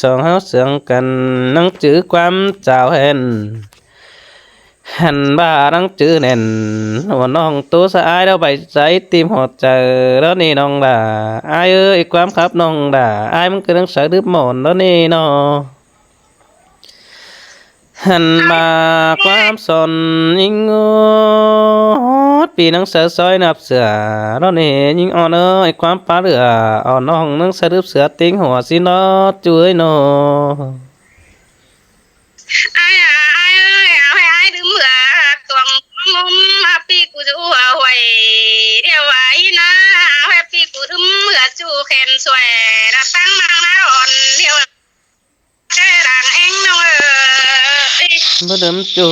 ສອງເຮົາເຊື່ອງກັນ ໜັງສືຄວາມຈາວແຫ່ນ ຫັນວ່າໜັງສືແໜ້ນ ຫົວນ້ອງໂຕສະອາຍ ແລ້ວໄປໃສຕິມຫົວໃຈ ແລ້ວນີ້ນ້ອງຫຼ້າ ອາຍເອີຍ ຄວາມຄັບນ້ອງຫຼ້າ ອາຍມັນຄືໜັງສືດຶບໝອນ ແລ້ວນີ້ເນາະ ຫັນວ່າຄວາມສອນຍິງໂອດ ປີໜັງສືຊອຍນັບເສືອ ແລ້ວນີ້ຍິງອ່ອນເອີຍ ຄວາມປາເຫຼືອ ເອົານ້ອງໜັງສືດຶບເສືອຕິງຫົວຊິເນາະ ຈູ້ເອີຍເນາະ. ອ້າຍ ອ້າຍເອີຍ ເອົາໃຫ້ອ້າຍດື່ມເຫືອ ຕວງງຸມ ອາປີກູຈະອູ້ຫວາຫວຍ ດຽວວ່າອີນາ ເອົາໃຫ້ປີກູດື່ມເຫືອ ຈູແຂນສວຍ ລະຕັ້ງມາງນາອ່ອນ ດຽວແກ້ດາງແອງນ້ອງເອີຍ ບໍ່ດື່ມຈູ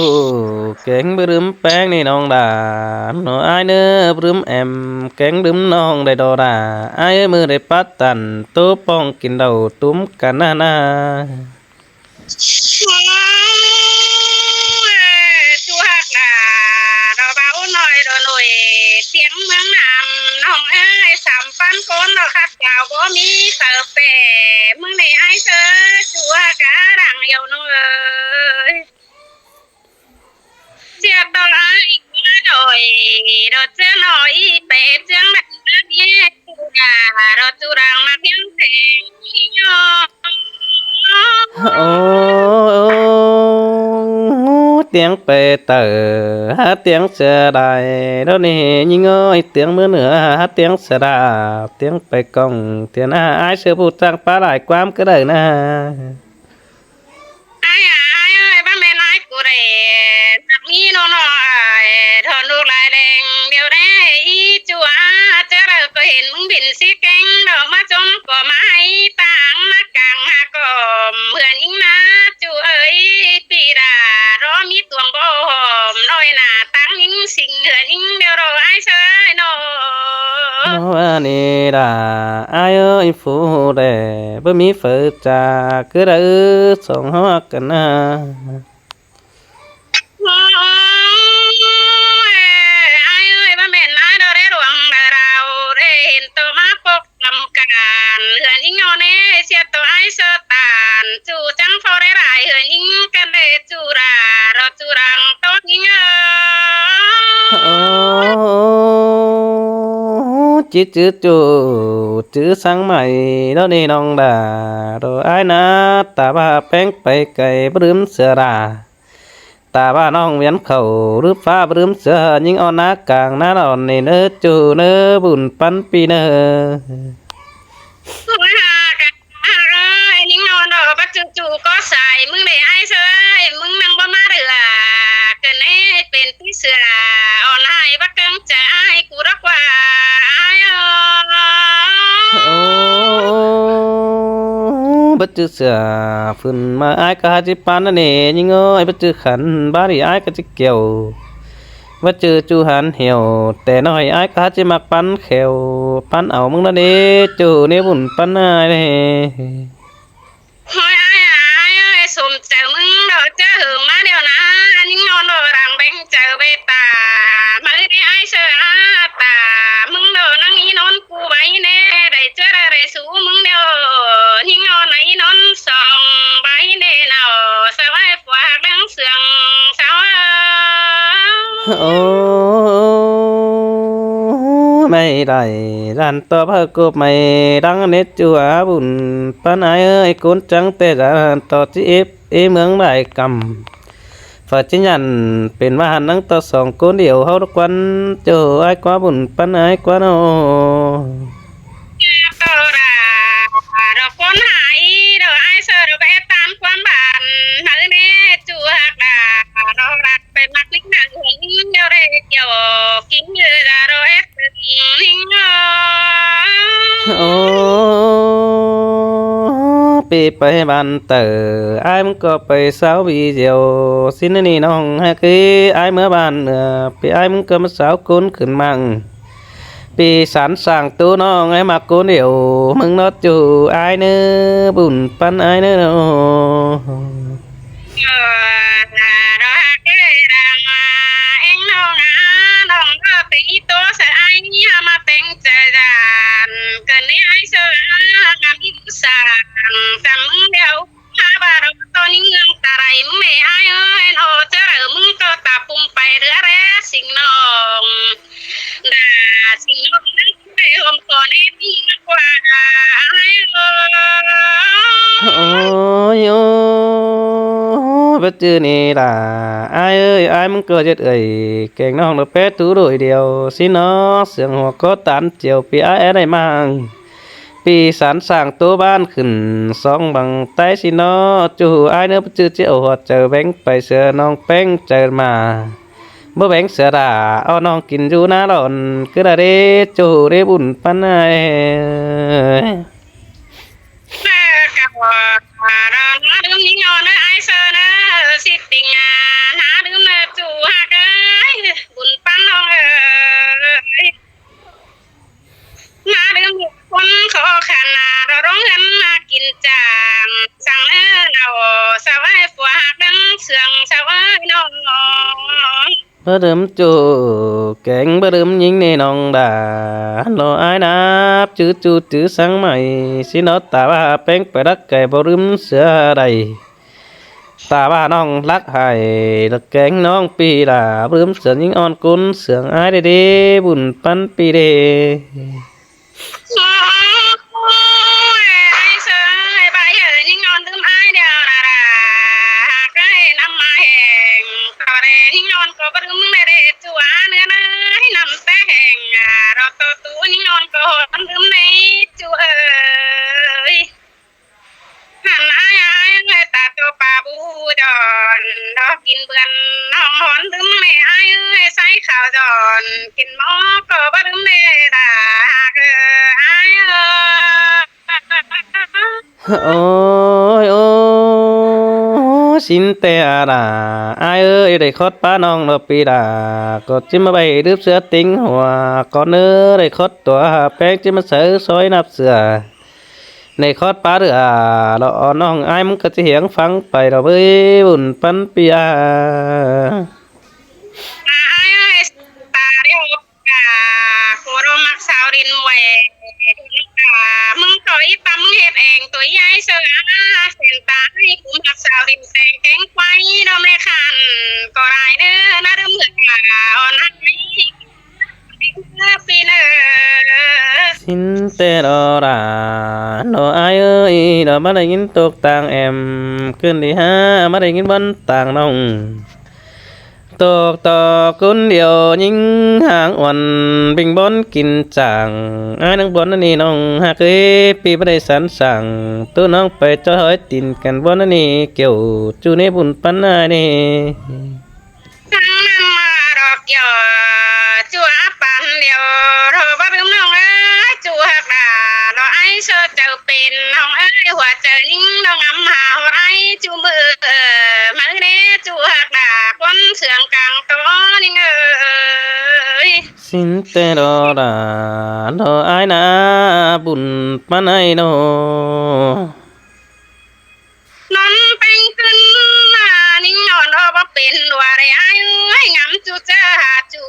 ແກງ ບໍ່ດື່ມແປ້ງນີ້ນ້ອງດາ ເນາະອ້າຍເນີ ບໍ່ດື່ມແອມ ແກງດື່ມນ້ອງໄດ້ດອດາ ອ້າຍເອີຍ ມື້ໄດ້ປາດຕັນ ໂຕປ້ອງກິນເຫຼົ້າຕຸ້ມກັນນານາ. ໂອ້ຍ ຈູຮັກຫຼ້າ ດອກເບົານ້ອຍດອກໜຸ່ຍ ສຽງເມືອງນາມ ນ້ອງເອີຍ ສາມພັນຄົນດອກ ຄັດດາວບໍ່ມີເສີແປ ມຶງໄດ້ອ້າຍເສີ ຈູຮັກກະດັງຢາວນ້ອງເອີຍ. ເສຍຕໍ່ລາອີກມາດອຍ ດອກເຈືອນອຍອີເປເຈືອງແບບນີ້ ດອກຈຸລາງມາພຽງແພງ ໂອ້ ຕຽງເປເຕີ ຫາຕຽງເສຍດາຍ ດອກນີ້ຍິງເອີຍ ຕຽງເມືອເໜືອ ຫາຕຽງເສຍດາຍ ຕຽງໄປກ້ອງ ຕຽງອາຍເສືອຜູ້ຕ່າງປາຫຼາຍຄວາມກະເດີນາ. ອ້າຍ ອ້າຍເອີຍ ບໍ່ແມ່ນອ້າຍກູເດ້ ມັກມີນ້ອງນ້ອຍ ຖອນລູກຫຼາຍແດງ ດຽວແດ່ອີຈູອາ ເຈົ້າເລີກກໍເຫັນມຶງບິນຊິເກັ່ງ ດອກມາຈົ່ມກໍມາໃຫ້ຕາງ ມາກາງຫາກອມ ເຮືອນອີງນາ ຈູເອີຍ ປີດາ ລໍມີຕວງບໍ່ຫອມ ນ້ອຍໜາ ຕາງຍິງສິງ ເຮືອນອີງດຽວ ດອກອ້າຍເຊີຍນ້ອງ ວ່ານີ້ດາ ອ້າຍເອີຍ ຟູແດ່ ບໍ່ມີເຝີຈາກ ຄືໄດ້ສອງເຮົາຮັກກັນນາ. ໂອ້ຍ ອ້າຍເອີຍ ບໍ່ແມ່ນອ້າຍດອກເດ້ ຫຼວງດາລາວເດ້ ເຫັນໂຕມາປົກກຳການ ເຮືອນອີງນອນເດ້ ເສຍໂຕອ້າຍເຊີຕານ ຈູຈັ່ງພໍໄດ້ຫຼາຍ ເຮືອນອີງກັນເດ້ ຈູລາ ລໍຈູລັງໂຕຍິງເອີຍ ໂອ້ ຈິດຈື່ຈູ ຈື່ສັງໃໝ່ ດອກນີ້ນ້ອງດາ ໂດຍອ້າຍນາ ຕາວ່າແປ້ງໄປໄກ ບໍ່ລືມເສືອດາ ຕາວ່ານ້ອງວຽນເຂົ້າ ລືມຟ້າບໍ່ລືມເສືອ ຍິງອ່ອນນາກາງນາອ່ອນນີ້ເນີ ຈູເນີ ບຸນປັນປີເນີ. ໂອ້ຍ ຫາກະຫາກເອີຍ ຍິງອ່ອນດອກ ບັດຈູຈູກໍສາຍ ມຶງເດ້ອ້າຍເຊີຍ ມຶງນັ່ງບໍ່ມາເຫຼືອ ເກີນເອເປັນ ເສືອອ່ອນໃຫ້ບໍ່ເກີງໃຈອ້າຍກູດອກວ່າ ອ້າຍເອີຍ ໂອ້ ບັດຈື່ເສືອ ຟື້ນມາອ້າຍກະຫາຊິປານນັ້ນເອ ຍິງເອີຍ ບັດຈື່ຂັນ ບາດນີ້ອ້າຍກະຊິກ່ຽວ ບັດຈື່ຈູຫັນຫ່ຽວ ແຕ່ນ້ອຍອ້າຍກະຫາຊິມັກປັນແຂ້ວ ປັນເອົາມຶງນັ້ນເອ ຈູເນ ບຸນປັນອ້າຍເນ. ໂອ້ຍ ອ້າຍ ອ້າຍເອີຍ ສົມໃຈມຶງດອກ ເຈີຫຶງມາແລ້ວນາ ຍິງອ່ອນດອກ ດັງແບງໃຈເວຕາ ມາເອີຍ ອ້າຍເຊີຍ ຕາ ມຶງດອກ ນາງອີນອນ ກູໄວ້ແນ່ ໄດ້ເຈີໄດ້ສູ້ມຶງແລ້ວ ຍິງອ່ອນ ນາງອີນອນ ສອງໃບແນ່ເນາະ ສະບາຍ ຜົວຮັກເລື່ອງເຊື່ອງ ສາວເອີຍ ໂອ້ ໄມ່ໄດ້ ຫຼານຕອບເຮີໂກບໄມ້ ດັງເນັດຈົວບຸນ ປານອາຍເອີຍ ກົນຈັງແຕ່ຈານ ຕໍ່ຈິເອບເອເມືອງຫຼາຍກຳ ຝາກຈິຍັນ ເປັນວ່າຫັນນັງຕໍ່ສອງ ກົນດຽວເຮົາທຸກວັນ ໂຈອ້າຍກວ່າບຸນ ປານອາຍກວ່າເນາະ. ໂຕລາ ດອກຄົນຫາຍ ດອກອ້າຍເຊີ ດອກໄປຕາມຄວາມບານ ມາເອີເນ ຈູຮັກດາ ດອກລັກໄປມັກລິງນາງຫົນ ດຽວເຣດຽວກິນເອີ ດາ ດອກເອັດ ໂອ້ ປີໄປບ້ານເຕີ ອ້າຍມຶງກໍໄປສາວວີດຽວ ຊິນນີ້ນ້ອງຫາກເອີຍ ອ້າຍເມືອບ້ານເໜືອ ປີອ້າຍມຶງກໍມາສາວຄົນຂຶ້ນມັງ ປີສານສ້າງໂຕນ້ອງໃຫ້ມາຄົນດຽວ ມຶງເນາະຈູອ້າຍເນີ ບຸນປັນອ້າຍເນີ. ເອີ ດອກຮັກເອີຍ ດາມາເອັງນ້ອງອາ ນ້ອງເອີຍ ເປັນອີໂຕສະອາຍ ເຮົາມາແຕ່ງໃຈກັນ ເກີດໃນອ້າຍເຊີ ອາ ກະມີສານ ກະມຶງດຽວ ໂອ້ຍ ໂອ້ຍ ບໍ່ຈື່ນີ້ລະ ອ້າຍເອີຍ ອ້າຍມັນກໍເຈັດເອີຍ ແກງນ້ອງລະແປະຕູໂດຍດຽວ ຊິນອກ ເສຍງຫົວກໍຕານຈຽວ ປີອ້າຍໄດ້ມາງ ປີສານສ້າງໂຕບ້ານຂຶ້ນ ສອງບັງໃຕ້ຊິນອກ ຈູ້ອ້າຍເນີ ບໍ່ຈື່ຊິເອົາຫົວໃຈແບ່ງໄປເສືອ ນ້ອງແປ້ງໃຈມາ ບໍ່ແບ່ງເສືອດາ ເອົານ້ອງກິນຢູ່ນາຫຼອນ ຄືລະເດ ຈູ້ເດບຸນປານໃດ. ເອີ ກະບໍ່ ນາດື່ມຍິງອ່ອນເດີອ້າຍເຊີເດີ ຊິຕິງນາດື່ມເດີຈູຮັກເອີຍ ບຸນປັນນ້ອງເອີຍ ນາດື່ມຄົນຂໍຂະໜາດໂຮງເຮືອນມາກິນຈາງ ສັ່ງເດີເອົາສາວເອີຍ ຜົວຮັກເດີເຊື່ອງສາວເອີຍນ້ອງ. ບໍ່ລືມຈູ້ແກງ ບໍ່ລືມຍິງເນນ້ອງດາ ລໍອ້າຍນາບຈື່ຈູ້ຈື່ສັງໃໝ່ ຊິເນາະຕາວ່າແປ້ງໄປລັກໄກ່ ບໍ່ລືມເສືອໃດ ຕາວ່ານ້ອງລັກໃຫ້ລະແກງນ້ອງປີລາ ບໍ່ລືມເສືອຍິງອ່ອນກຸນເຊື່ອງອ້າຍເດ ບຸນປັນປີເດ. ໂອ້ຍ ອ້າຍເຊີຍ ບາຍເອີຍ ຍິງອ່ອນລືມອ້າຍດຽວນາລາ ຫາກເອີຍນຳມາແຮງ ເຂົາເດຍິງອ່ອນກໍບໍ່ລືມແລເດ ຈູອາເນື້ອນາຍນຳແຕ່ແຮງ ອາ ເຮົາຕໍ່ຕູ້ຍິງອ່ອນກໍຮອດລືມໃນຈູເອີຍ. ຫັ້ນອ້າຍ ອ້າຍເອີຍ ຕາໂຕປາບູດອນ ດອກກິນເບືອນ ນ້ອງຫອນລືມແນ່ ອ້າຍເອີຍ ໃສ່ຂາວດອນ ກິນໝໍກໍບໍ່ລືມແນ່ ດາຫາກເອີຍ ອ້າຍເອີຍ. ໂອ້ຍ ໂອ້ຍ ຊິນແຕ່ອາດາ ອ້າຍເອີຍ ໄດ້ຄອດປານ້ອງດອກປີດາ ກໍຈິມາໄປດື່ມເສືອຕິງຫົວ ກ່ອນເນີ ໄດ້ຄອດຕົວແປ້ງ ຈິມາໃສ່ຊອຍນັບເສືອ ໃນຄອດປາເດີ້ອາ ລະອ່ອນນ້ອງອ້າຍ ມັນກໍຈະຫຽງຟັງໄປລະເວີຍ ບຸນປັນປີອາ. ອາຍເອີຍ ຕາດຽວກາ ໂຄໂຣມັກສາວດິນເວີຍ ກາ ມຶງກໍອີປາ ມຶງເຮັດເອງ ໂຕໃຫຍ່ເສີອ ເສັ້ນຕາໃຫ້ກຸມຮັກສາວດິນ ແຕ່ງແກງໄຟ ດອກແມ່ຄັນ ກໍໄດ້ເດີ ນະເດີເມືອກາ ອ່ອນຮັກໃຫ້ ຊິນແຕ່ລໍລາ ລໍອ້າຍເອີຍ ລໍມາໄດ້ຍິນຕົກຕ່າງແອມ ຄືນທີຫ້າມາໄດ້ຍິນບ່ອນຕ່າງນ້ອງ ຕົກຕໍ່ຄົນດຽວຍິງຫາງອ່ອນ ບິງບ່ອນກິນຈາງ ອ້າຍນັ່ງບ່ອນນັ້ນນີ້ນ້ອງຮັກເອີຍ ປີບໍ່ໄດ້ສັນສ້າງ ໂຕນ້ອງໄປຈອດຮອຍຕີນກັນບ່ອນນັ້ນນີ້ ແກ້ວຈູເນບຸນປັນອ້າຍເນ. ທັງນຳມາດອກຢໍ່ ຈູອາປານດຽວ ລໍບໍ່ລືມນ້ອງເອີຍ ຈູຮັກດາ ລໍອ້າຍເຊີເຈົ້າເປັນ ນ້ອງເອີຍ ຫົວໃຈຍິງດອກງາມຫາຫົວອ້າຍ ຈູມື ມາເດ້ ຈູຮັກດາ ຄົນເຊື່ອງກາງໂຕຍິງເອີຍ. ຊິນແຕ່ລໍລາ ລໍອ້າຍນາ ບຸນປານໃດນໍ. ນອນແປ້ງຂຶ້ນມາ ຍິງນອນອອກບໍ່ເປັນ ວ່າໄດ້ອ້າຍເອີຍ ງາມຈູເຈີຫາຈູ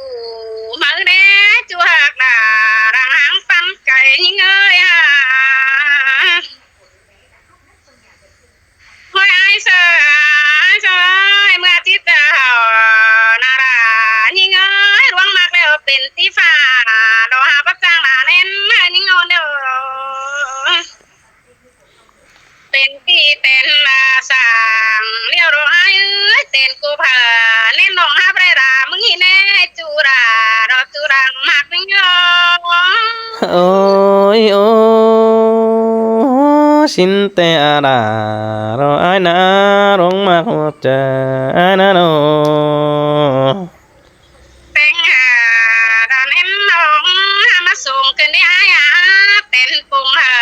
ມາເດ້ຈູຮັກດາ ດັງຫາງປັນໄກ່ຍິງເອີຍຫາ ໂອ້ຍ ອ້າຍເຊີ ອ້າຍເຊີ ເມື່ອຈິດເຈົ້ານາລາ ຍິງເອີຍ ລວງມັກແລ້ວເປັນຕິຟ້າ ລໍຫາປັດຈັ່ງລາແມ່ນຍິງນອນເດີ. ເປັນທີ່ເຕັນລາສາງ ລຽວດອກອ້າຍເອີຍ ເຕັນກູເຜີ ແນ່ນອງຫາໄປລາ ມຶງຮີແນ່ຈູດາ ດອກຈູດັງມັກໜຶ່ງຍອງ. ໂອ້ຍ ໂອ້ ຊິນແຕ່ອາດາ ດອກອ້າຍນາ ລົງມາຫົວໃຈອ້າຍນານອ. ແປ້ງຫາດອນເຫັນນ້ອງຫາມາສູງຂຶ້ນໄດ້ອ້າຍຫາເຕັ້ນປຸງຫາ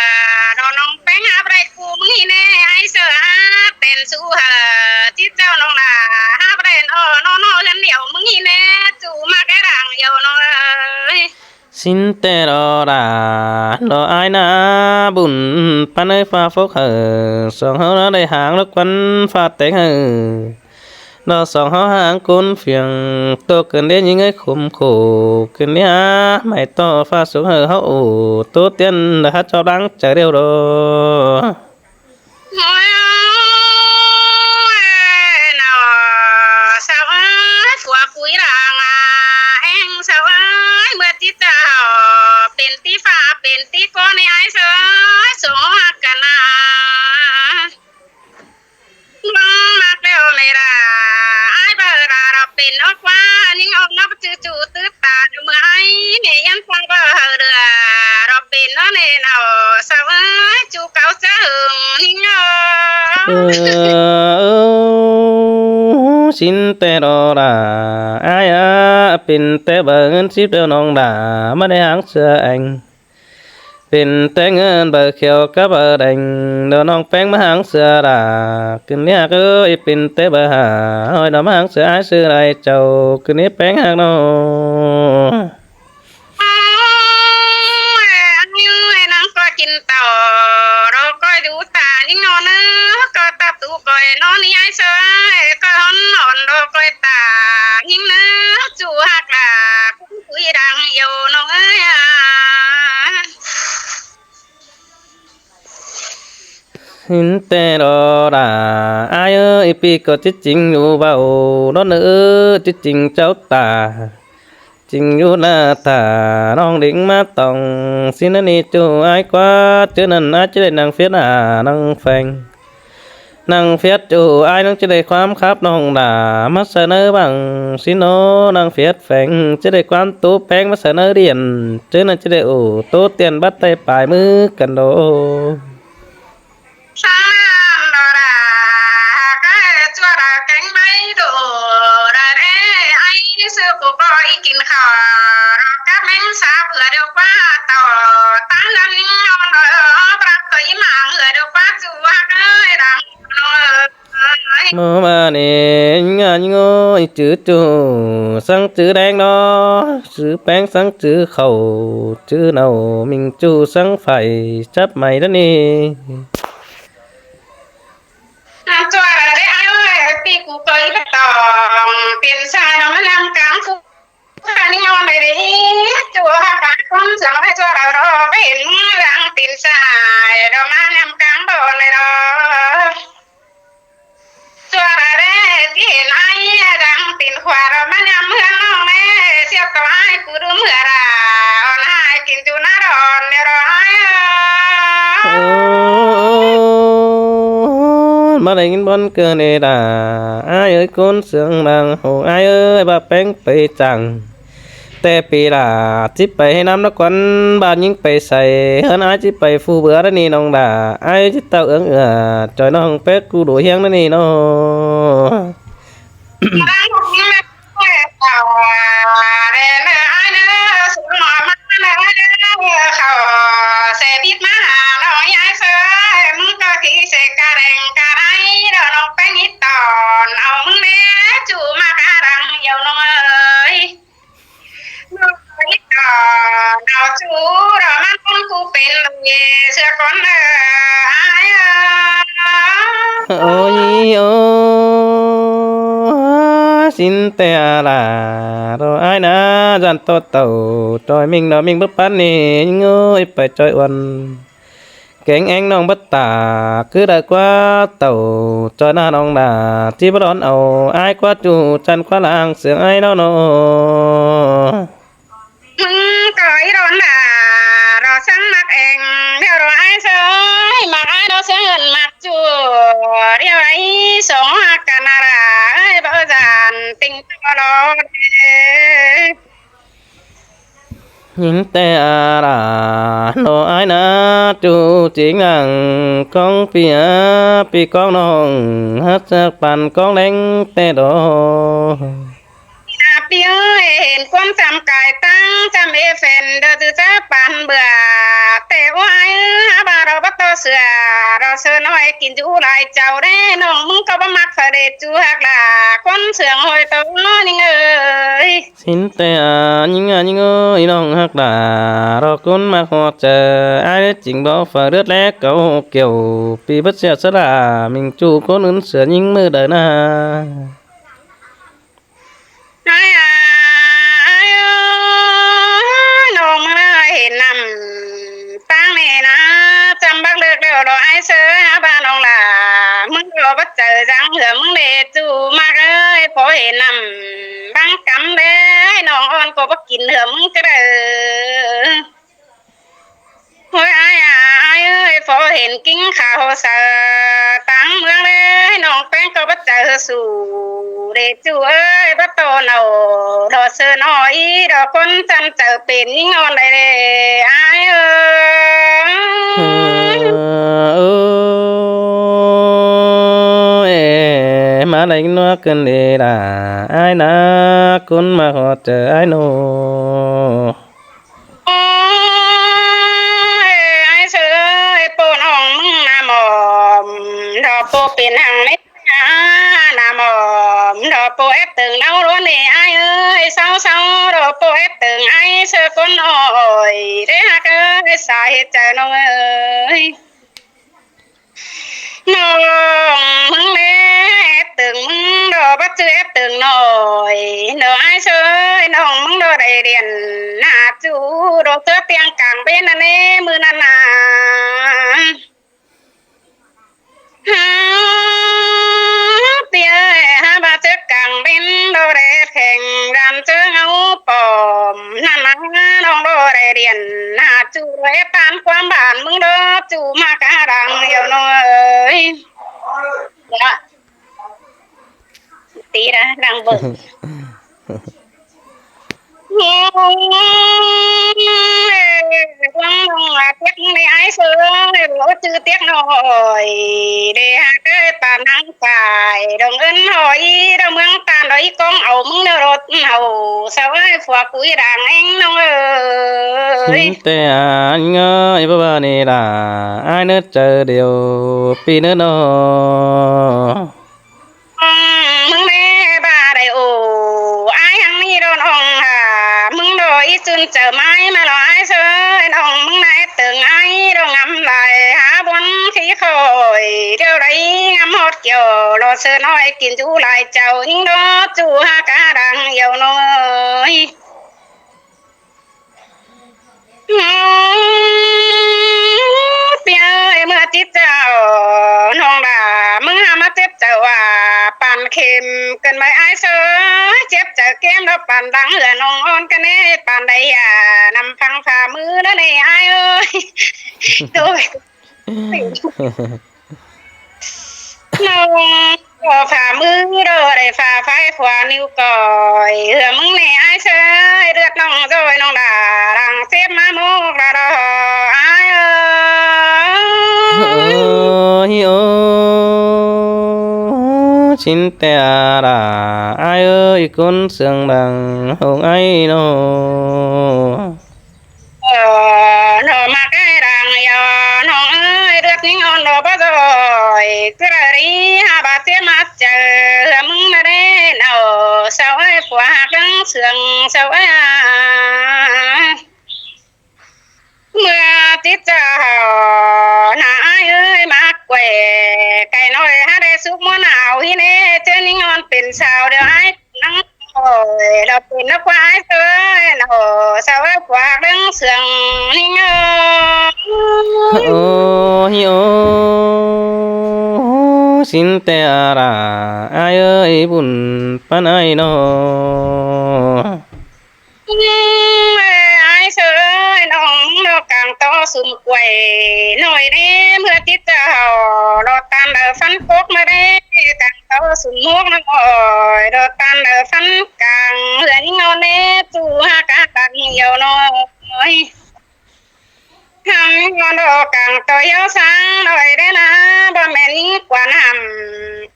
ດອນນ້ອງແປ້ງຫາບໍ່ໄດ້ຄູ່ມື້ນີ້ແນ່ອ້າຍເສືອເຕັ້ນສູ່ຫາຈິດເຈົ້ານ້ອງໜ້າຫາບໍ່ໄດ້ອ້ອນ້ອງເຮືອນດຽວມື້ນີ້ແນ່ຈູມາແກ່ດາງດຽວນ້ອງເອີຍ. ຊິນແຕ່ລໍຫຼານລໍອ້າຍນາບຸນປານເອີຍຟ້າຟົກເຮີສອງເຮົານາໄດ້ຫາງລົບກວນຟ້າແຕກເຮີ ດອກສອງເຮົາຫາງໂກນຟຽງ ໂຕເກີນເດຍິງເອີຍຂົມໂຂກຂຶ້ນເດຫາໄມ້ຕໍ່ຟ້າສຸກເຮີເຮົາໂອໂຕຕຽນລະຫັດຈອບຫຼັງຈາກດຽວດອ. ໂອ້ຍ ໂອ້ຍ ນ້ອງສາວເອີຍ ຜົວຄຸຍລາງາແຮງສາວເອີຍ ເມື່ອທີ່ເຈົ້າເປັນທີ່ຟ້າເປັນທີ່ໂກໃນອ້າຍເອີຍ ສົງຮັກກັນນາ. ເນາະ ສາວເອີຍ ຈູ່ເກົ່າຈະຫຶງຍິງເນາະ. ເອີ ຊິນແຕ່ລໍລາ ອ້າຍອາ ເປັນແຕ່ເບີເງິນສິບດຽວນ້ອງດາ ມາໄດ້ຫາງເສືອແອງ ເປັນແຕ່ເງິນເບີຂຽວກັບເບີແດງ ດຽວນ້ອງແປ້ງມາຫາງເສືອດາ ຄືນນີ້ຫາກເອີຍ ເປັນແຕ່ເບີຫ້າ ຫ້ອຍດອກມາຫາງເສືອອ້າຍຊື່ໄດ້ເຈົ້າ ຄືນນີ້ແປ້ງຫາກນ້ອງ. ນາງກໍກິນເຕົ້າ ລໍຄອຍດູຕາຍິງນອນເນີ ກໍຕັບຕູກ່ອຍນອນນີ້ອ້າຍເຊີຍ ກໍຮ້ອນນອນລໍຄອຍຕາຍິງເນີ ຈູ່ຮັກລາ ຄຸນຄຸຍດັງຢູ່ນ້ອງເອີຍ. ເຫັນແຕ່ລໍດາ ອ້າຍເອີຍ ປີກໍຈິດຈິງຢູ່ເວົ້າ ດອນເອີ ຈິດຈິງເຈົ້າຕາ ຈິງຢູ່ໜ້າຕາ ນ້ອງດິງມາຕ້ອງ ຊິນອັນນີ້ຈູອ້າຍກວ່າ ຈື່ນັ້ນອ້າຍຈະໄດ້ນັ່ງເຟດຫານັ່ງແຟງ ນັ່ງເຟດຈູອ້າຍ ນ້ອງຈະໄດ້ຄວາມຄັບນ້ອງດາ ມາສະເໜີບັງຊິໂນ ນັ່ງເຟດແຟງ ຈະໄດ້ຄວາມໂຕແປງ ມາສະເໜີຫຼຽນ ຈື່ນັ້ນຈະໄດ້ໂອໂຕຕຽນ ບັດໄດ້ປາຍມືກັນໂດ. ສາມດອລາ ກະຈວດແກງໃບໂດ ດາເດ ໄອຊື້ກູກໍອີກິນເຂົ້າ ກັບແມງສາບເພື່ອດຽວກວ່າຕໍ່ ຕານນັ້ນຍອມເອີ ບລັກຕົວອີໝາງເຮືອດຽວກວ່າຈູຮັກເອີຍ ດັງເອີຍ. ເມື່ອວານນີ້ງານໂງ່ຍຈື່ຈູສັງຈື່ແດງເນາະ ຈື່ແປ້ງສັງຈື່ເຂົ້າ ຈື່ເນົ່າມິງຈູສັງໄຟ ຈັບໄໝດານີ້. ນາງຈົວລະເດ້ອ້າຍເອີຍ ປີກູເຄີຍໄປຕອງ ເປັນຊາຍເນາະມານຳກາງຄູ ຄານິຍອນໄດ້ເດ້ ຈົວຫາການຄົນສາວໃຫ້ຈົວລະລໍ ໄປເຫັນເມືອງເປັນຊາຍ ດອກມານຳກາງບ່ອນໄດ້ດອກ ຈົວລະເດ້ ທີ່ເຫັນອ້າຍດັງເປັນຂວາ ດອກມານຳເມືອງນ້ອງແດ່ ສຽບຕໍ່ອ້າຍ ກູດູເມືອລາ ອອນຫາຍກິນຢູ່ໜ້າດອນແນວດອນອ້າຍເອີຍ. ໂອ້ ມາໄດ້ຍິນບ່ອນເກີນເອດາ ອ້າຍເອີຍ ຄົນເຊື່ອງນາງ ໂອ້ ອ້າຍເອີຍ ວ່າແປ້ງໄປຈ້າງ ແຕ່ປີລາ ຊິໄປໃຫ້ນຳນະຄອນ ບ້ານຍິງໄປໃສ ເຮືອນອ້າຍຊິໄປຟູເບືອດານີ້ນ້ອງດາ ອ້າຍຊິເຕົ້າເອື້ອງເອື້ອ ຈອຍນ້ອງແປກກູໂດຮຽງນະນີ້ເນາະ. ເຂົາແຊບິດມາຫານ້ອງຍາຍເຟີຍ ມຶງກໍຂີ້ເສກກະແດງກະໄດ ດອກນ້ອງແປ້ງນິດຕອນ ເອົາມຶງແດ່ຈູມາກະດັງຢຽວນ້ອງເອີຍ ນ້ອງເອີຍ ດອກນ້ອງຈູດອກມາຄົນກູເປັນເສຍກ່ອນເດີ ອ້າຍເອີຍ. ໂອ້ຍ ໂອ້ ຊິນແຕ່ອາລາ ດອກອ້າຍນາ ຢ້ານຕໍ່ເຕົ້າ ຈອຍມິງດອກມິງເບິດປານນີ້ ຍິງເອີຍ ໄປຈອຍອ່ອນ ແກງແອງນ້ອງບັດຕາ ຄືໄດ້ກວ່າເຕົ້າ ຈອຍໜ້ານ້ອງດາ ທີ່ບໍ່ດອນເອົາ ອ້າຍກວ່າຈູ່ ຈັນກວ່າລາງ ເສຍງອ້າຍເນາະເນາະ. ມຶງກໍອີດອນດາ ດອກສັງມັກແອງ ດຽວດອກອ້າຍເຊີຍ ມັກອ້າຍດອກເສຍເງິນມັກ ຈູ່ ດຽວໄດ້ສອງຮັກກັນນາລາ ເອີຍ ບໍ່ຈານຕິງຕະຫຼອດເດ້ ຍິງແຕ່ອາລາ ໂນອ້າຍນາ ຈູ່ຈິງນາງ ຂອງປີອາ ປີຂອງນ້ອງ ຮັກຈັກປານຂອງແດງແຕ່ດອກ. ອາປີເອີຍ ເຫັນຄວາມຈຳກາຍຕັ້ງຈຳເອເຟນເດີ ຈື່ຈະປານເບື່ອ ແຕ່ໂອ້ຍ ຫາບາດອກບໍ່ຕໍ່ເຊື່ອ ດອກເຊີນ້ອຍກິນຢູ່ຫຼາຍເຈົ້າເດ້ ນ້ອງມຶງກໍບໍ່ມັກໃຜເດ ຈູຮັກຫຼາ ຄົນເຊື່ອງຫ້ອຍໂຕນີ້ເອີຍ. ຊິນແຕ່ອາຍິງອາຍິງເອີຍ ນ້ອງຮັກຫຼາ ດອກຄົນມັກຮອດເຈີ ອ້າຍຈິງບໍ່ຝາກເລືອດແລກເຂົາກ່ຽວ ປີບັດເສຍສະຫຼາ ມິງຈູ່ຄົນອື່ນເສືອຍິງມື້ໃດນາ. ອ້າຍ ອ້າຍເອີຍ ນ້ອງມາເຫັນນ້ຳຕັ້ງແນ່ນາ ຈຳບັກເລິກແລ້ວດອກອ້າຍເຊີຍ ຫາບ້ານນ້ອງຫຼ້າ ມຶງກໍບໍ່ເຈີຈັງເທື່ອ ມຶງເດຈູມັກເອີຍ ພໍເຫັນນ້ຳບັງກຳເດ້ ນ້ອງອ່ອນກໍບໍ່ກິນເທື່ອ ມຶງຈະໄດ້ ໂອ້ຍ ອ້າຍ ອ້າຍເອີຍ ພໍເຫັນກິນເຂົ້າເຊົາຕາງເມືອງເດ້ ນ້ອງແປ້ງກໍບໍ່ ໃຈເຮີສູເດຈູເອີຍ ບໍ່ໂຕເອົາດອກເຊີນອອຍ ດອກຄົນຊັ້ນໃຈເປັນຍິງອ່ອນໄດ້ເດ້ອ້າຍເອີຍ. ເອີ ເອີ ມາໄດ້ນວກກັນເດລະ ອ້າຍນະ ຄົນມາຮອດໃຈອ້າຍໂນ. ໂອ້ຍ ອ້າຍເຊີຍ ໂປນ້ອງມຶງນະໝອມ ດອກໂປເປັນຫຍັງໃນນະໝອມ ດອກໂປແອບຕຶງເອົາໂລດເນອ້າຍເອີຍ ເຊົາໆ ດອກໂປແອບຕຶງອ້າຍເຊີຍຄົນອ້ອຍ ເດ້ຮັກເອີຍ ສາເຫດໃຈນ້ອງເອີຍ. ນ້ອງມຶງແລ ແອບຕຶງມຶງດອກ ບໍ່ຈື່ແອບຕຶງນ້ອຍ ດອກອ້າຍເຊີຍ ນ້ອງມຶງດອກໄດ້ລຽນຫາຈູດອກເທື່ອຕຽງກາງເວັນນັ້ນເດ້ ມື້ນັ້ນນະ ຫາເປີຍ ຫາບາດເຈັບກາງເວັນ ດອກໄດ້ແຂ່ງກັນເຈີເອົາປອມ ນັ້ນນະ ນ້ອງດອກໄດ້ລຽນຫາຈູດ ແລະ ປານຄວາມບ້ານມຶງເດີ ຈູມາກະດັງດຽວນ້ອຍ ເນາະ ຕີລະດັງເບິ່ງ ເຕັກໃນອ້າຍເຊີຍ ບໍ່ຈື່ເຕັກນ້ອຍ ໄດ້ຫາເກີດປານນາງ ກາຍດອງເອີ້ນຫອຍ ດອກເມືອງຕານດອຍກອງເອົາມຶງເດີລົດເຮົາ ສາວເອີຍ ພວກກຸຍດ່າງແອງນ້ອງເອີຍ ຊິນແຕ່ອາຍເອີຍ ບໍ່ວ່ານີ້ລະ ອາຍເນີດໃຈດຽວປີເນີດນ້ອງ ອືມ ມຶງແດ່ບ້າໄດ້ໂອ ອາຍຫັ້ນນີ້ດອນອອງຫາ ມຶງດອກອີຈຸນເຈີໄມ້ມາລອອາຍເຊີຍ ນ້ອງມຶງນາຍເຕີງອາຍດອກງາມຫຼາຍ ຫາບ່ອນຂີ້ຄ່ອຍ ດຽວໄດ້ງາມຮອດກ່ຽວ ລອເຊີນອ້ອຍກິນຈູຫຼາຍເຈົ້າ ຍິງດອກຈູຫາກາດັງດຽວນ້ອຍ. ເປີຍເອີຍ ເມື່ອຈິດເຈົ້ານ້ອງດາ ມຶງຫາມາເຈັບໃຈວ່າ ປານເຂັມເກີນໄວອ້າຍເຊີຍ ເຈັບໃຈເກມດອກປານດັງເຮືອນ້ອງອ່ອນກະເນ ປານໃດຢ່ານຳພັງຝ່າມືເດີເນອ້າຍເອີຍ ໂດຍ ນ້ອງກໍຝ່າມືໂດໄດ້ຝ່າໄຟຂວານິ້ວກ້ອຍ ເຮືອມຶງແນ່ອ້າຍເຊີຍ ເລືອດນ້ອງໂດຍນ້ອງດາ ຫຼັງເຈັບມາໝອກລະດອອ້າຍເອີຍ ໂອ້ຍ ໂອ້ ຊິນແຕ່ອາດາ ອ້າຍເອີຍ ຄົນເຊື່ອງດັງຂອງອ້າຍນ້ອງ ເອີ ນ້ອງມາໃກ້ດາງຢາ ນ້ອງເອີຍ ເລືອດຍິງອ່ອນດອກບໍ່ດອຍ ກະລະຣີຫາບາດເຈັບມາເຈີ ເຮືອມຶງນະເດ້ເນາະ ສາວເອີຍ ຜົວຮັກເລື່ອງເຊື່ອງ ສາວເອີຍ ເມື່ອຕິດຈາເຮົາ ໜ້າອ້າຍເອີຍ ມາແກວ່ ໄກ່ນ້ອຍຫາໄດ້ສຸກມົນເອົາ ຮີເນ ເຈີຍິງອ່ອນເປັນສາວ ດຽວອ້າຍ ນາງ ໂອ້ຍ ລາວເປັນນະຄວາຍເອີຍ ໂອ້ ສາວເອີຍ ກວ່າເລື່ອງເຊື່ອງນີ້ເອີຍ ໂອ້ຍ ໂອ້ ຊິນແຕ່ອາລາ ອ້າຍເອີຍ ບຸນປານອ້າຍນ້ອງ ເອີຍ ອ້າຍເອີຍ ນ້ອງນ້ອງກາງຕໍ່ສຸມກ້ວຍນ້ອຍເດ້ ເມື່ອຕິດຈາເຮົາ ລອດຕານເດີຟັນກົກມາເດ້ ກາງ ເອົາສຸມໝວກນະໂອ້ຍ ດອກຕານເດີຟັນກາງ ເຮືອນງອນເນຈູຫາກາຕັນດຽວນ້ອຍ ຫຳງອນດອກກາງຕໍ່ຍາວສາງໜ້ອຍເດ້ນາ ບໍ່ແມ່ນຍິງກວານຫຳ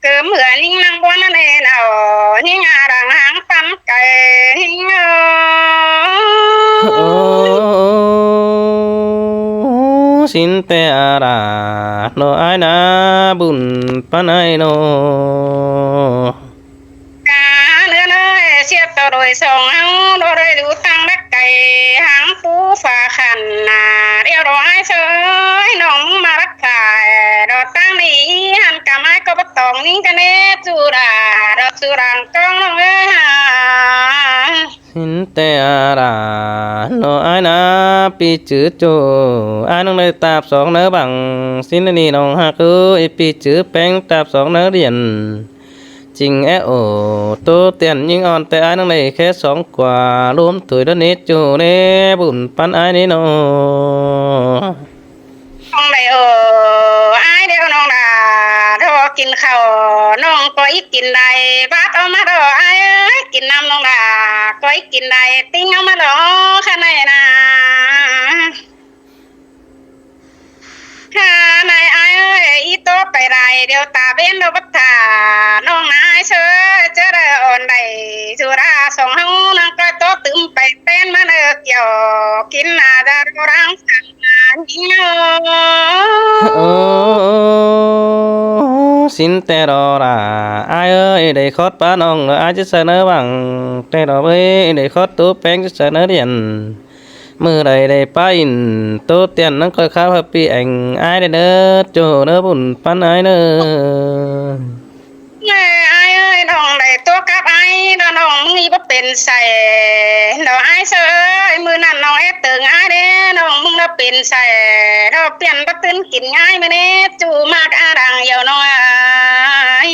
ເກີມເຮືອຍິງນາງບວນເນນາ ຍິງອາດັງຫາງປັນໄກ່ ໂອ້ ຊິນແຕ່ອາລາ ເນາະອ້າຍນາ ບຸນປານອ້າຍເນາະ ກາເນຍເນຍ ສຽບຕໍ່ໂດຍສອງເຮົາ ບໍ່ໄດ້ດູຕັ້ງດັກໄກ່ ຫາງປູຝາຂັນນາ ດຽວດອກອ້າຍເຊີຍ ນ້ອງມາລັກຂາຍ ດອກຕັ້ງນີ້ ຫັນກຳອ້າຍກໍບໍ່ຕ້ອງຍິງກະເນຈູດາ ດອກສຸດາງກອງນ້ອງເອີຍຫາ ຊິນແຕ່ອາລາ ເນາະອ້າຍນາ ປີຈື່ໂຈ ອ້າຍນ້ອງໄດ້ຕາບສອງເນີບັງ ຊິນນີ້ນ້ອງຮັກເອີຍ ປີຈື່ແປງຕາບສອງເນີລຽນ ຈິງແອໂອ ໂຕຕຽນຍິງອ່ອນ ແຕ່ອ້າຍນ້ອງໄດ້ແຄ່ສອງກວ່າ ລວມຖ້ວຍດອນເນໂຈເນ ບຸນປັນອ້າຍເນເນາະ ນ້ອງໄດ້ໂອ ອ້າຍດຽວນ້ອງດາ ດອກ ກິນເຂົ້າ ນ້ອງກໍອີກກິນໄດ້ ບາດເອົາມາດອກ ອ້າຍເອີຍ ກິນນຳນ້ອງຫຼ້າ ກໍອີກກິນໄດ້ ຕິງເອົາມາດອກ ຂະໄນນາ ຂະໄນອ້າຍເອີຍ ອີໂຕໄປໄດ້ ດຽວຕາເວັນດອກບັດທ່າ ນ້ອງນາຍເຊີ ຈະໄດ້ອ່ອນໄດ້ ສຸລາສອງເຮົາ ນາງກໍໂຕຕື່ມໄປ ເປັນມາເນີກຽວ ກິນໜ້າດາໂຣຣາງສັງ ໂອ້ ສິນແຕ່ດອລາ ອ້າຍເອີຍ ໄດ້ຄອດປານ້ອງ ອ້າຍຈະສະເໜີຫວັງ ແຕ່ດອເອີຍ ໄດ້ຄອດໂຕແປງຈະສະເໜີຫຼຽນ ມື້ໃດໄດ້ປາອິນໂຕຕຽນ ນາງຄ່ອຍຄາບພະປີແອງ ອ້າຍເດີ ໂຈເດີ ບຸນປັນອ້າຍເດີ. ເອີຍ ອ້າຍເອີຍ ນ້ອງໄດ້ຕົວກັບອ້າຍເນາະ ນ້ອງມີບໍ່ເປັນໃສດອກ ອ້າຍເຊີຍ ມື້ນັ້ນນ້ອງແອບເຕີງອ້າຍເດ້ ນ້ອງມຶງລະເປັນໃສດອກ ປ່ຽນບໍ່ຕື່ນກິນອ້າຍມື້ນີ້ ຈູມາກອາດັງຢາວນ້ອງອ້າຍ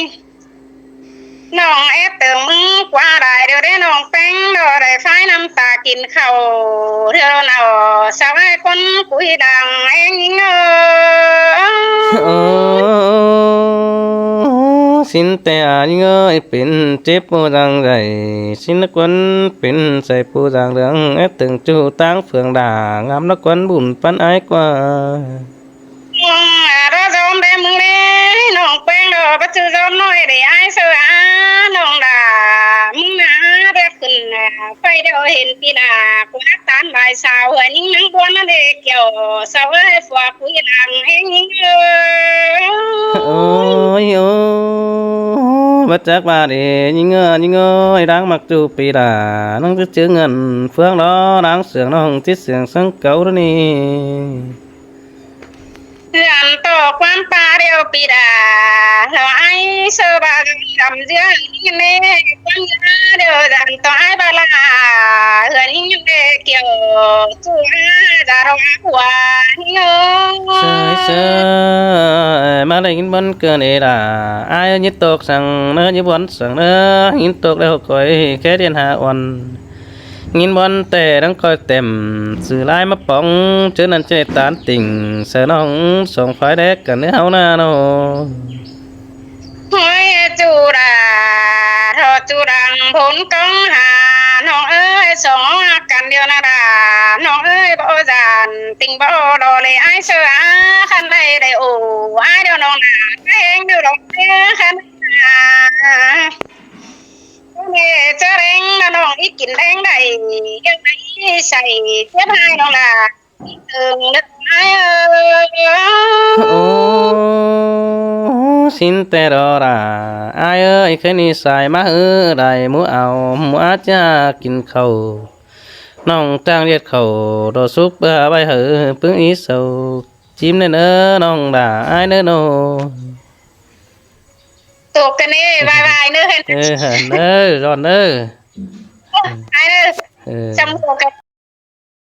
ນ້ອງແອບເຕີງມຶງກວ່າຫຼາຍດຽວເດ້ ນ້ອງແປ້ງດອກ ໄດ້ຟາຍນ້ຳຕາກິນເຂົ້າ ດຽວເນາະ ສາວອ້າຍຄົນກຸຍດັງແອງຍິງເອີຍ. ໂອ້ ສິນແຕ່ອາຍິງເອີຍ ເປັນເຈັບຫົວຈັ່ງໃດ ສິນນະກວນເປັນໃສຜູ້ຢ່າງເລື່ອງ ແອດເຖິງຈູຕ່າງເຟືອງດາ ງາມນະກວນບຸນປັນອາຍກວ່າ ນ້ອງອາດອກຈອມແດ່ມຶງເດ້ ນ້ອງແປ້ງດອກ ປະຈື່ຈອມນ້ອຍເດ້ ອ້າຍເຊີອາ ນ້ອງດາ ມຶງນາແດດຂຶ້ນນາ ໄຟດຽວເຫັນປີໜ້າ ກູຮັກຕານບາຍສາວ ເຮືອນຍິງນາງບວນນັ້ນເດ້ ກ່ຽວສາວເອີຍ ຝາກຄຸຍຫຼັງແຮງຍິງເອີຍ. ໂອ້ຍ ໂອ້ ບໍ່ຈັກວ່າເດ ຍິງເອີຍ ຍິງເອີຍ ນາງມັກຈູປີດາ ນາງຈະຈື່ເງິນເຟືອງດອ ນາງເຊື່ອງນ້ອງຈິດສຽງສັງເກົາດອນີ້ ເຮືອນໂຕກວາມປາດຽວປີດາ ລາວອ້າຍເຊີບາດຳເຈືອ ນີ້ແນ່ ຄວາມຍາດຽວດັນໂຕອ້າຍບາລາ ເຮືອນຍິງເດກ່ຽວ ຈູອາດາຣອກວ່າ ເຊີຍ ມາໄດ້ຍິນບ່ອນເກີນເອດາ ອ້າຍຍິນໂຕກສັງເນີ ຍິນບ່ອນສັງເນີ ຍິນໂຕກແລ້ວຂ້ອຍແຄ່ດຽນຫາອ່ອນ ຍິນບ່ອນແຕ່ດັງຄ່ອຍເຕັມ ຊື່ລາຍມາປອງ ເຈີນັ້ນເຈຕານຕິ່ງ ເຊີນ້ອງສອງຝ່າຍແດກກັນເດີເຮົານານ້ອງ. ໂອ້ຍ ຈູດາ ທໍ່ຈູດັງພົນກອງຫາ ນ້ອງເອີຍ ສອງເຮົາຮັກກັນດຽວນາດາ ນ້ອງເອີຍ ບໍ່ຢ້ານຕິງບໍ່ລໍເລ ອ້າຍເຊີອາ ຄັນໄດ້ໄດ້ໂອ້ ອ້າຍດຽວນ້ອງນາ ແຮງດຽວດອກເດີ ຄັນນາ ເດຈະແຮງນະນ້ອງ ອີກກິນແຮງໄດ້ ເອີ ໃສ່ເຈັບຫາຍນ້ອງນາ. ເອີ ອ້າຍເອີຍ ໂອ້ ສິນແຕ່ດອລາ ອ້າຍເອີຍ ຄືນນີ້ສາຍມາເຮີໄດ້ ໝູ່ເອົາ ໝູ່ອາຈາກິນເຂົ້າ ນ້ອງຈ້າງເຮັດເຂົ້າ ດອກສຸກເພື່ອໄວ້ໃຫ້ປຶ້ງອີເຊົາ ຈິ້ມແນ່ເນີ ນ້ອງດາ ອ້າຍເນີ ໂຕກກັນເດ້ ບາຍບາຍເນີ ເອີ ເດີ ດອນເດີ ອ້າຍເດີ ເອີ ຈຳບໍ່ກັນ.